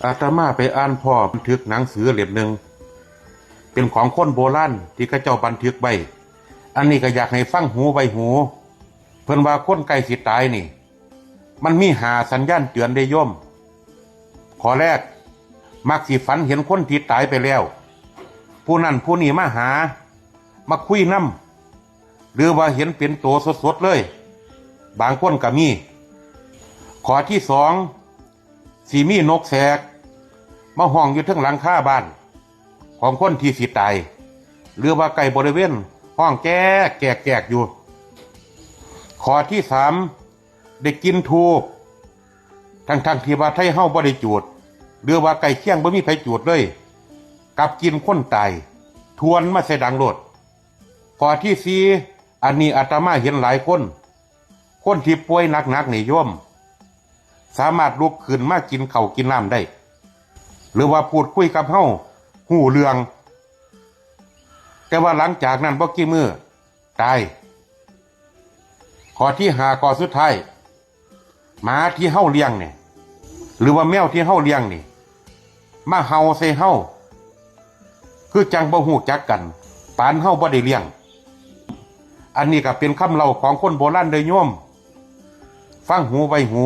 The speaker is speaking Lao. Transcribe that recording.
ອາດຕະມາໄປອ່ານພໍ້ບັນທຶກໜັງສືເຫຼັ້ມໜຶ່ງ ເປັນຂອງຄົນໂບລານທີ່ເຂົາເຈົ້າບັນທຶກໄວ້. ອັນນີ້ກໍຢາກໃຫ້ຟັງຫູໄວ້ຫູ. ເພິ່ນວ່າຄົນໃກ້ຊິຕາຍນີ້ ມັນມີຫ້າສັນຍານເຕືອນເດ້ໂຍມ. ຂໍ້ແລກ, ມັກຊິຝັນເຫັນຄົນທີ່ຕາຍໄປແລ້ວ ຜູ້ນັ້ນຜູ້ນີ້ມາຫາ ມາຄຸຍນຳ ຫຼືວ່າເຫັນເປັນໂຕສົດໆເລີຍ ບາງຄົນກໍມີ. ຂໍ້ທີສອງ, ຊິມີນົກແສກມາຮ້ອງຢູ່ເທິງຫຼັງຄາບ້ານຂອງຄົນທີ່ຊິຕາຍ ຫຼືວ່າໃກ້ບໍລິເວນ ຮ້ອງແກກໆໆຢູ່. ຂໍ້ທີສາມ, ໄດ້ກິ່ນທູບ ທັງໆທີ່ວ່າໄທເຮົາບໍ່ໄດ້ຈູດ ຫຼືວ່າໃກ້ຄຽງບໍ່ມີໃຜຈູດເລີຍ ກັບກິ່ນຄົນຕາຍ ທວນມາໃສ່ດັງໂລດ. ຂໍ້ທີສີ່, ອັນນີ້ອາດຕະມາເຫັນຫຼາຍຄົນ, ຄົນທີ່ປ່ວຍໜັກໆນີ້ໂຍມ ສາມາດລຸກຂຶ້ນມາກິນເຂົ້າກິນນ້ຳໄດ້ ຫຼືວ່າພູດຄຸຍກັບເຮົາຮູ້ເລື່ອງ ແຕ່ວ່າຫຼັງຈາກນັ້ນບໍ່ກີ່ມື້ ຕາຍ. ຂໍ້ທີຫ້າ ຂໍ້ສຸດທ້າຍ, ໝາທີ່ເຮົາລ້ຽງນີ້ ຫຼືວ່າແມວທີ່ເຮົາລ້ຽງນີ້ ມາເຫົ່າໃສ່ເຮົາ ຄືຈັ່ງບໍ່ຮູ້ຈັກກັນ ປານເຮົາບໍ່ໄດ້ລ້ຽງ. ອັນນີ້ກໍເປັນຄຳເລົ່າຂອງຄົນໂບລານເດີໂຍມ, ຟັງຫູໄວ້ຫູ.